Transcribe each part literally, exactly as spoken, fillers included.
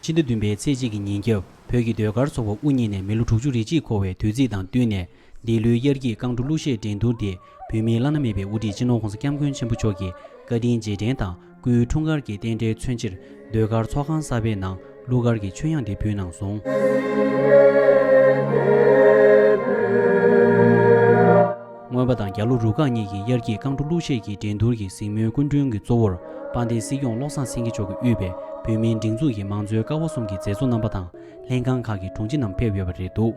ཕྱི་ཟླ་བདུན་པའི་ཚེས་གཅིག་གི་ཉིན་རྒྱབ། བོད་ཀྱི་ཟློས་གར་ཚོགས་པ་དབུ་བརྙེས་ནས་མི་ལོ་དྲུག་ཅུ་རེ་གཅིག་འཁོར་བའི་དུས་ཚིགས་དང་བསྟུན་ནས། འདི་ལོའི་དབྱར་སྐྱིད་རྐང་བྲོ་གླུ་གཞས་འགྲན་བསྡུར་དེ་བོད་མིའི་བླ་ན་མེད་པའི་དབུ་ཁྲིད་སྤྱི་ནོར་༸གོང་ས་༸སྐྱབས་མགོན་ཆེན་པོ་མཆོག་གི་བཀའ་དྲིན་རྗེས་དྲན་དང་། སྐུའི་འཁྲུངས་སྐར་གྱི་རྟེན་འབྲེལ་མཚོན་ཕྱིར། ཟློས་གར་ཚོགས་ཁང་གསར་པའི་ནང་གླུ་གར་གྱི་ཆོས་དབྱངས་དེ་ཕུལ་གནང་སོང་། རྔོན་པ་དང་རྒྱ་ལོ་རུ་ཁག་གཉིས་ཀྱི་དབྱར་སྐྱིད་རྐང་བྲོ་གླུ་གཞས་ཀྱི་འགྲན་བསྡུར་གྱི་གཟིགས་མོའི་སྐུ་མགྲོན་གྱི་གཙོ་བོར་དཔལ་ལྡན་སྲིད་སྐྱོང་བློ་བཟང་སེང་གེ་མཆོག་གིས་དབུས་པའི་བོད་མིའི་སྒྲིག་འཛུགས་ཀྱི་མང་གཙོའི་ཀ་བ་གསུམ་གྱི་མཛད་གཙོ་རྣམ་པ་དང་། ལྷན་ཁང་ཁག་གི་དྲུང་ཆེ་རྣམས་ཕེབས་ཡོད་པ་རེད་འདུག།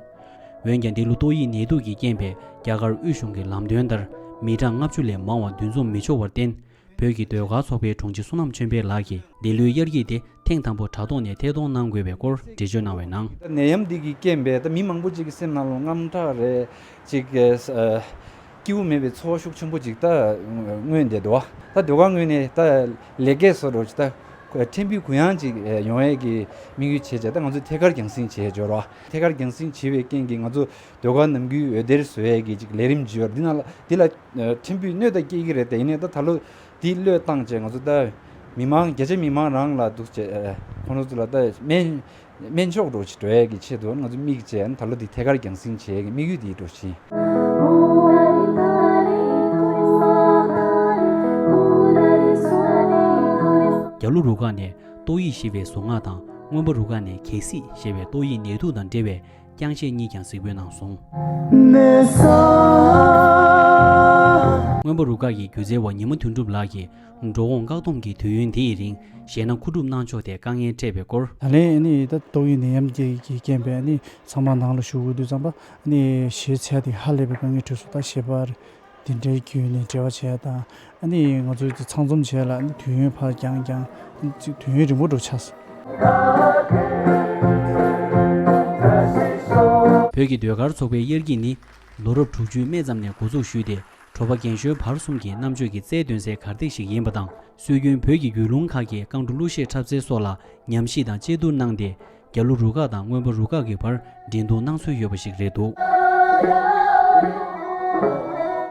འོན་ཀྱང་། འདི་ལོ་ཏོག་དབྱིབས་ནད་དུག་གི་རྐྱེན་པས། རྒྱ་གར་དབུས་གཞུང་གི་ལམ་སྟོན་ལྟར། མི་གྲངས་ལྔ་བཅུ་ལས་མང་བ་འདུ་འཛོམས་མི་ཆོག་པར་བརྟེན། བོད་ཀྱི་ཟློས་གར་ཚོགས་པའི་དྲུང་ཆེ་བསོད་ནམས་ཆོས་འཕེལ་ལགས་ཀྱིས། འདི་ལོའི་དབྱར་སྐྱིད་དེ་ཐེངས་དང་པོ་དྲ་ཐོག་ནས་ཐད་གཏོང་གནང་དགོས་པའི་སྐོར་འགྲེལ་བརྗོད་གནང་བའི་ནང་། ནད་ཡམས་འདི་གི་རྐྱེན་པས་ད་མི་མང་པོ་ཅིག་གི་སེམས་ནང་ལ་དངངས་སྐྲག་རེད། ཅིག་གི་ཨ། སྐྱིད་པོ་མེད་པའི་ཚོར་བ་ཤུགས་ཆེན་པོ་ཅིག་ད་མངོན་བསྡད་འདུག་བ། ད་ཟློས་གར་ངོས་ནས་ད་ལེགས་སྐྱེས་བཟོ་འདྲ་ཅིག་ད་ཕྲན་བུ་གུ་ཡངས་ཅིག་ཡོང་ཡས་ཀྱི་དམིགས་ཡུལ་བྱས་བྱས། ད་ང་ཚོ་ཐད་ཀར་རྒྱང་སྲིང་བྱས་འབྱོར་བ། ཐད་ཀར་རྒྱང་སྲིང་བྱས་པའི་རྐྱེན་གྱིས་ང་ཚོ་ཟློས་གར་ནམ་རྒྱུན་འོད་སྡེར་བཟོ་ཡས་ཀྱི་ཅིག་ལས་རིམ་ཅིག་ཡོད་རེད། འདི་ནང་ལ་འདི་ལ་ཕྲན་བུ་གནོད་ད་སྐྱེལ་གྱི་རེད། དེ་ཡིན་ནའི་ད་ད་ལོ་འདི་བློས་བཏང་བྱས། ང་ཚོ་ད་མི་མང་། རྒྱ་ཆེ་མི་མང་རང་ལ་འདུག་བྱས། ཁོང་ཚོ་ཚོ་ལ་ད་སྨན་སྨན་མཆོག་འདྲ་ཅིག་འགྲོ་ཡས་ཀྱི་ཆེད་དུ་ང་ཚོ་དམིགས་བྱས། ད་ལོ་འདི་ཐད་ཀར་རྒྱང་སྲིང་བྱེད་ཡས་ཀྱི་དམིགས་ཡུལ་འདི་འདྲ་ཅིག་ཡིན། རྒྱ་ལོ་རུ་ཁག་ནས་ཏོག་དབྱིབས་ཞེས་པའི་གཟུངས་སྔགས་དང་། རྔོན་པ་རུ་ཁག་ནས་གལ་སྲིད་ཞེས་པའི་ཏོག་དབྱིབས་ནད་དུག་དང་འབྲེལ་བའི་རྐྱང་གཞས་གཉིས་ཀྱང་གཟིགས་འབུལ་གནང་སོང་། རྔོན་པ་རུ་ཁག་གི་སྒྱུ་རྩལ་བ་ཉི་མ་དོན་གྲུབ་ལགས་ཀྱིས། འགྲོ་འོང་བཀག་སྡོམ་གྱི་དུས་ཡུན་དེའི་རིང་གཞས་སྣ་མཁོ་སྒྲུབ་གནང་ཕྱོགས་ཐད་དཀའ་ངལ་འཕྲད་པའི་སྐོར། ད་ལན་ཨ་ནི་ད་ཏོག་དབྱིབས་ནད་ཡམས་ཀྱི་གི་རྐྱེན་པས་ཨ་ནི་ཚང་མ་ནང་ལ་བཞུགས་དགོས་དུས་ཙམ་པ། ཨ་ནི་གཞས་ཚད་དེ་ཧ་ལས་པའི་དཀའ་ངལ་འཕྲད་སོང་། ད་གཞས་པ་དེ་འདྲའི་བརྒྱུད་ནས་འབྲེལ་བ་བྱས་དང་། ཨ་ནི་ང་ཚོའི་ཚང་འཛོམས་བྱས་ལ་ཨ་ནི་དུས་ཡུན་ཕར་འགྱངས་འགྱངས་ཅིག་དུས་ཡུན་རིང་པོ་འགྲོ་ཆགས་སོང་། བོད་ཀྱི་ཟློས་གར་ཚོགས་པའི་དབྱར་སྐྱིད་ནི་ལོ་རབས་དྲུག་ཅུའི་སྨད་ཙམ་ནས་འགོ་འཛུགས་ཞུས་ཏེ། དྲོ་པ་རྒན་གཞོན་བར་གསུམ་གྱིས་རྣམ་དཔྱོད་ཀྱི་རྩལ་འདོན་སའི་གར་སྟེགས་ཤིག་ཡིན་པ་དང་། སྲོལ་རྒྱུན་བོད་ཀྱི་ཡུལ་ལུང་ཁག་གི་རྐང་བྲོ་གླུ་གཞས་འཁྲབ་རྩལ་སོགས་ལ་ཉམས་ཞིབ་དང་དཔྱད་བསྡུར་གནང་སྟེ། རྒྱ་ལོ་རུ་ཁག་དང་རྔོན་པ་རུ་ཁག་གི་བར་འགྲན་བསྡུར་གནང་སྲོལ་ཡོད་པ་ཞིག་རེད་འདུག།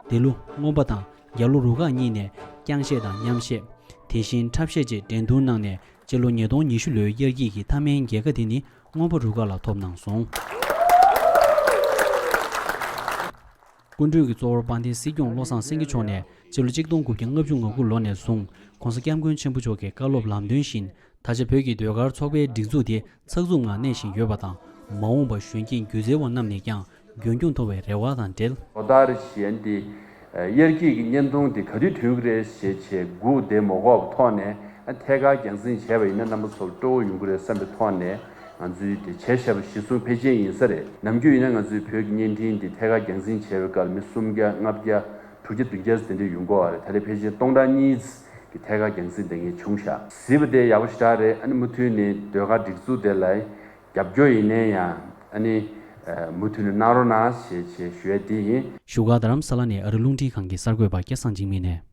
འདི་ལོ་རྔོན་པ་དང་རྒྱ་ལོ་རུ་ཁག་གཉིས་ནས་རྐྱང་གཞས་དང་མཉམ་གཞས། དེ་བཞིན་འཁྲབ་གཞས་བཅས་འགྲན་བསྡུར་གནང་ནས། སྤྱི་ལོ་ཉིས་སྟོང་ཉི་ཤུ་ལོའི་དབྱར་སྐྱིད་ཀྱི་མཐའ་མའི་རྒྱལ་ཁ་དེ་ནི་རྔོན་པ་རུ་ཁག་ལ་ཐོབ་གནང་སོང་། སྐུ་མགྲོན་གྱི་གཙོ་བོར་དཔལ་ལྡན་སྲིད་སྐྱོང་བློ་བཟང་སེང་གེ་མཆོག་ནས་སྤྱི་ལོ་གཅིག་སྟོང་དགུ་བརྒྱ་ལྔ་བཅུ་ང་དགུ་ལོ་ནས་བཟུང་༸གོང་ས་༸སྐྱབས་མགོན་ཆེན་པོ་མཆོག་གི་བཀའ་སློབ་ལམ་སྟོན་བཞིན། ད་ཆ་བོད་ཀྱི་ཟློས་གར་ཚོགས་པའི་སྒྲིག་འཛུགས་དེ་ཚགས་ཚུད་ངང་གནས་བཞིན་ཡོད་པ་དང་། མ་འོངས་པར་གཞོན་སྐྱེས་སྒྱུ་རྩལ་བ་རྣམས་ནས་ཀྱང་རྒྱུན་འཁྱོངས་ཐུབ་པའི་རེ་བ་དང་འབྲེལ། ལོ་ལྟར་བཞིན་འདི་དབྱར་སྐྱིད་ཀྱི་བརྙན་ཐུང་འདི་ག་དུས་ཐོན་གྱི་རེད་ཞེས་བྱས་སྒུག་བསྡད་མ་དགོས་པའི་ཐོག་ནས། ཐད་ཀར་རྒྱང་སྲིང་བྱས་པ་ཡིན་ན་རྣམ་པ་ཚོར་སྤྲོ་བོ་ཡོང་གི་རེད་བསམ་པའི་ཐོག་ནས། ང་ཚོའི་དེ་བྱས་བཞག་པ་གཞིར་བཟུང་ཕལ་ཆེར་ཡིན་ས་རེད། ནམ་རྒྱུན་ཡིན་ན་ང་ཚོའི་བོད་ཀྱི་བརྙན་འཕྲིན་འདི་ཐད་ཀར་རྒྱང་སྲིང་བྱས་པའི་སྐབས་ལ་མི་སུམ་བརྒྱ་ལྔ་བརྒྱ་དྲུག་བརྒྱ་བདུན་བརྒྱ་ཙམ་དེ་འདྲ་ཡོང་གི་ཡོད་རེད། ད་རེས་ཕལ་ཆེར་སྟོང་ཕྲག་གཉིས་ཀྱི་ཐད་ཀར་རྒྱང་སྲིང་དེ་ངས་བྱུང་ཤག། གཟིགས་པ་དེ་ཡག་པོ་ཞེ་དྲག་རེད། ཨ་ནི་མུ་མཐུད་ནས་ཟློས་གར་སྒྲིག་འཛུགས་དེ་ལ་རྒྱབ་སྐྱོར་ཡིན་ནའི་ཡང་། ཨ་ནི་མུ་མཐུད་ནས་གནང་རོགས་གནང་ཞེས་བྱས་ཞུ་ཡ་དེ་ཡིན། བཞུགས་སྒར་རྡ་རམ་ས་ལ་ནས་ཨ་རི་རླུང་འཕྲིན་ཁང་གི་གསར་འགོད་པ་སྐལ་བཟང་འཇིགས་མེད་ནས།